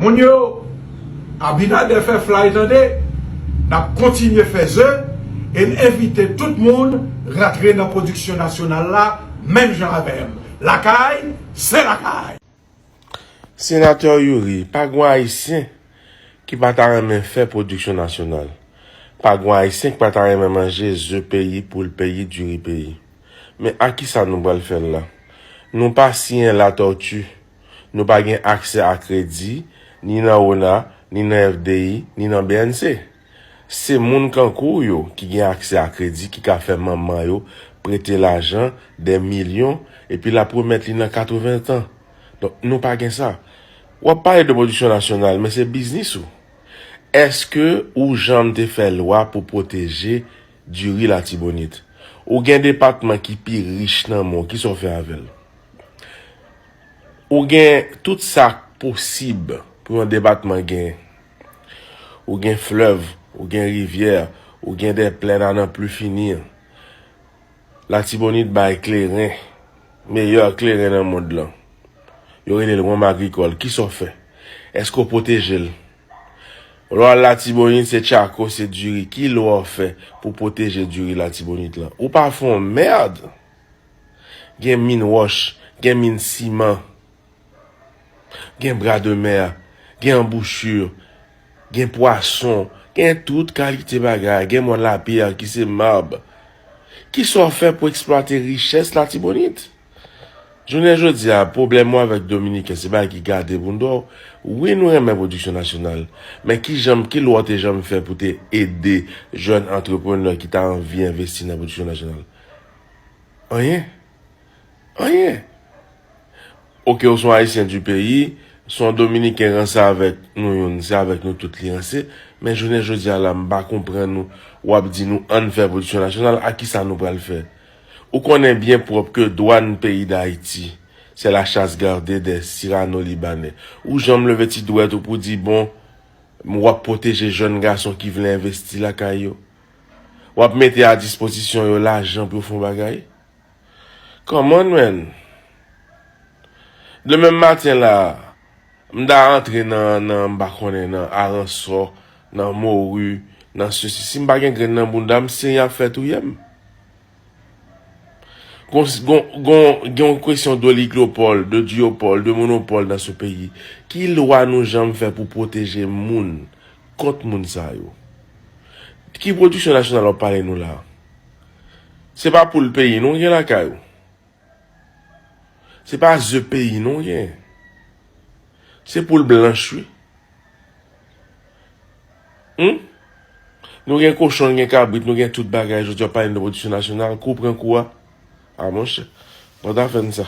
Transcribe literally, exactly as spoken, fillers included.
Moun yo, Abinader fè flay tande, n ap kontinye fè ze, e n envite tout moun rantre nan pwodiksyon nasyonal la, menm jan avè m. Lakay, se lakay! Senatè Youri, pa gon Ayisyen ki pa ta renmen fè pwodiksyon nasyonal. Pa gon Ayisyen ki pa ta renmen manje ze peyi, poul peyi, diri peyi. Men a kisa nou pral fè l la? Nou pa siyen Latortue. Nou pa gen aksè a kredi, ni nan ona, ni nan F D I, ni nan B N C. Se moun kankou w yo ki gen aksè a kredi ki ka fè manman yo prete lajan, dè milyon, epi l ap remèt li nan katreven tan. Donk, nou pa gen sa. W ap pale de pwodiksyon nasyonal, men se biznis ou. Èske ou janm te fè lwa pou pwoteje diri Latibonit? Ou gen depatman ki pi rich nan men w, kisa w fè avè l? Ou gen tout sa k posib pou yon depatman genyen. Ou gen flèv, ou gen rivyè, ou gen dè plèn a nan pli fini. Latibonit bay kleren, meyè kleren nan mond lan. Yo rele l wonm agrikòl. Kisa w fè? Èske w pwoteje l? Lè w al Latibonit, se tchako, se diri. Ki lwa w fè pou pwoteje diri Latibonit lan? Ou pa fè yon mèd! Gen min wòch, gen min siman, gen bra de mè, gen anbouchi, gen pwason, gen tout kalite bagay, gen mòn lapyè ki se mab. Kisa w fè pou eksplwate richès Latibonit? Jounen jodi a, pwoblèm ou avèk Dominiken, se bagay ki gade pou n dò. Wi, nou renmen pwodiksyon nasyonal, men ki janm, ki lwa w te janm fè pou te ede jèn antreprenè ki ta anvi envesti nan pwodiksyon nasyonal? Anyen. Anyen. Oke, ou se yon Ayisyen di peyi, se yon Dominiken ranse avèk nou youn, se avèk nou tout li ranse, men jounen jodi a la, m pa konprann ou, w ap di nou ann fè pwodiksyon nasyonal, a kisa nou pral fè? Ou konnen byen pwòp ke dwàn peyi Dayiti, se la chasse gardée des Syrano-Libanais. Ou janm leve ti dwèt ou pou di, bon, w ap pwoteje jèn gason ki vle envesti lakay yo? W ap mete a dispozisyon yo lajan pou yo fè yon bagay? Come on, man! Demen maten la, m ta antre nan, nan, m pa konnen, nan aransò, nan mori, nan sesi. Si m pa gen grenn nan bounda m, se y ap fè touye m. Gon, gon, gon, gen yon kesyon d'oligopòl, de duopòl, de monopòl nan se peyi. Ki lwa nou janm fè pou pwoteje moun kont moun sa yo? Ki pwodiksyon nasyonal w ap pale nou la? Se pa poul peyi nou gen lakay ou. Se pa ze peyi nou gen. Se poul blanch wi. Hmm? Nou gen kochon, nou gen kabrit, nou gen tout bagay. Jodi a w ap pale nou de pwodiksyon nasyonal, kou pran kou a. A monchè, pa ta fè n sa.